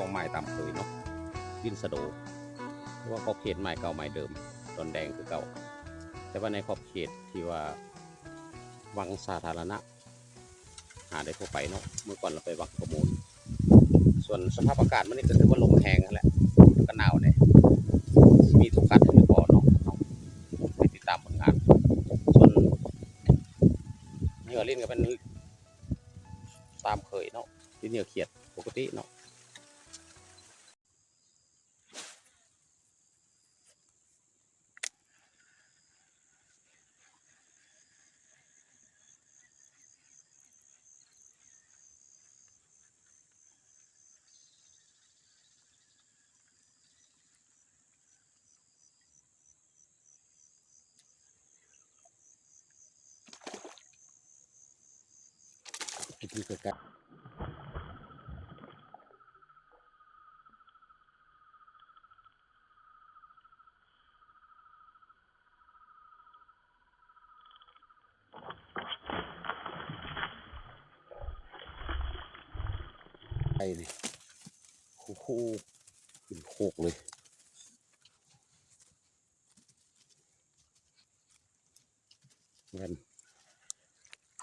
ຂອງໝາຍຕາມເຄີຍເນາະ ດິນສະໂດ ຫຼືວ່າຂອບເຂດໝາຍເກົ່າໝາຍເດີມ ດອນແດງຄືເກົ່າ. ແຕ່ວ່າໃນຂອບເຂດທີ່ວ່າວັງສາທາລະນະ ຫາໄດ້ທົ່ວໄປເນາະ. ເມື່ອກ່ອນເຮົາໄປວັງປະມູນ. ສ່ວນສະພາບອາກາດມື້ນີ້ກໍຖືວ່າລົມແຮງຫັ້ນແຫຼະ ກໍໜາວແດ່ ຊິມີໂອກາດໃຫ້ຫຼືບໍ່ເນາະ ເຮົາໄປຕິດຕາມຜົນງານ. ສ່ວນເຫຍື່ອຫຼິ້ນກໍເປັນຕາມເຄີຍເນາະ ເປັນເຫຍື່ອຂຽດປົກກະຕິເນາະ. ໄປນີ້ ໂອ້ໂຫ ຂຶ້ນໂຄກເລີຍ. ແມ່ນ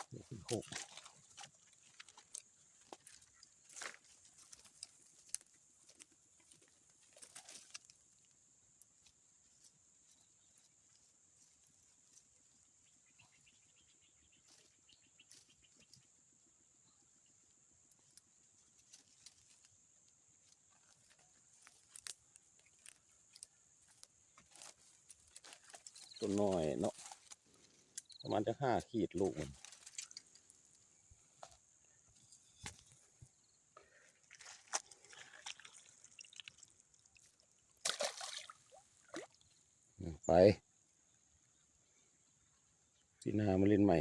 ໂອ້ໂຫ. ຕົວນ້ອຍເນາະ ປະມານຈັກຫ້າຂີດລູກມັນ. ໄປ ປີໜ້າມາຫຼິ້ນໃໝ່.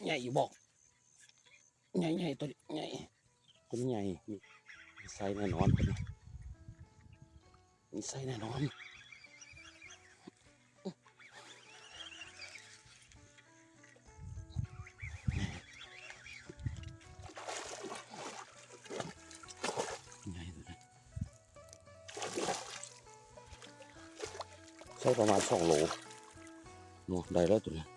ໃຫຍ່ຢູ່ບໍ່? ໃຫຍ່ໆ ຕົວນີ້ໃຫຍ່ ຕົວນີ້ໃຫຍ່ ມີໄຊແນ່ນອນ ຕົວນີ້ມີໄຊແນ່ນອນ. ໃຫຍ່ຕົວນີ້ ໃຊ້ປະມານສອງໂລເນາະ ໄດ້ແລ້ວຕົວນີ້.